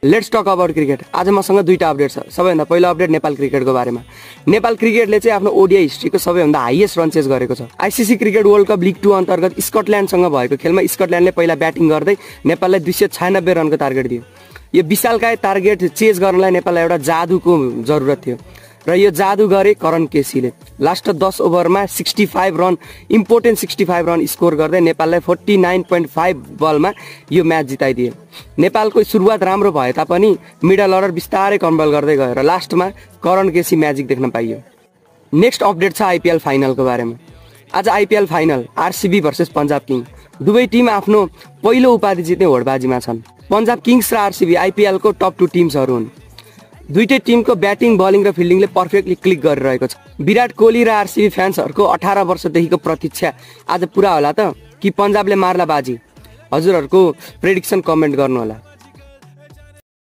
Let's talk about cricket. आज मसँग दुईटा अपडेट छ। सबैभन्दा पहिलो अपडेट नेपाल क्रिकेटको बारेमा। नेपाल क्रिकेटले चाहिँ आफ्नो ओडिआई हिस्ट्रीको सबैभन्दा हाईएस्ट रन चेज गरेको छ। ICC cricket world cup league 2 अन्तर्गत स्कटल्यान्डसँग भएको खेलमा स्कटल्यान्डले पहिला ब्याटिङ गर्दै नेपाललाई 296 रनको टार्गेट दियो। यो विशालकाय टार्गेट चेज गर्नलाई नेपाललाई एउटा जादुको जरुरत थियो र यो जादु गरे करण केसीले। लास्ट 10 ओभरमा 65 रन, इम्पोर्टेन्ट 65 रन स्कोर गर्दै नेपाललाई 49.5 बलमा यो म्याच जिताइदिए। नेपालको सुरुवात राम्रो भए तापनि मिडल अर्डर बिस्तारै कम्बल गर्दै गयो र लास्टमा करण केसी म्याजिक देख्न पाइयो। नेक्स्ट अपडेट छ आईपीएल फाइनलको बारेमा। आज IPL final RCB versus Punjab king. दुवै टिम आफ्नो पहिलो उपाधि जित्ने होडबाजीमा छन्। पंजाब किङ्स र आरसीबी आईपीएलको टप 2 टिम्सहरू हुन्। दुईटै टिमको ब्याटिङ, बलिङ र फिल्डिङले पर्फेक्टली क्लिक गरिरहेको छ। विराट कोहली र आरसीबी फ्यान्सहरूको 18 वर्षदेखिको प्रतीक्षा आज पुरा होला त कि पंजाबले मार्ला बाजी? हजुरहरूको प्रेडिक्सन कमेन्ट गर्नुहोला।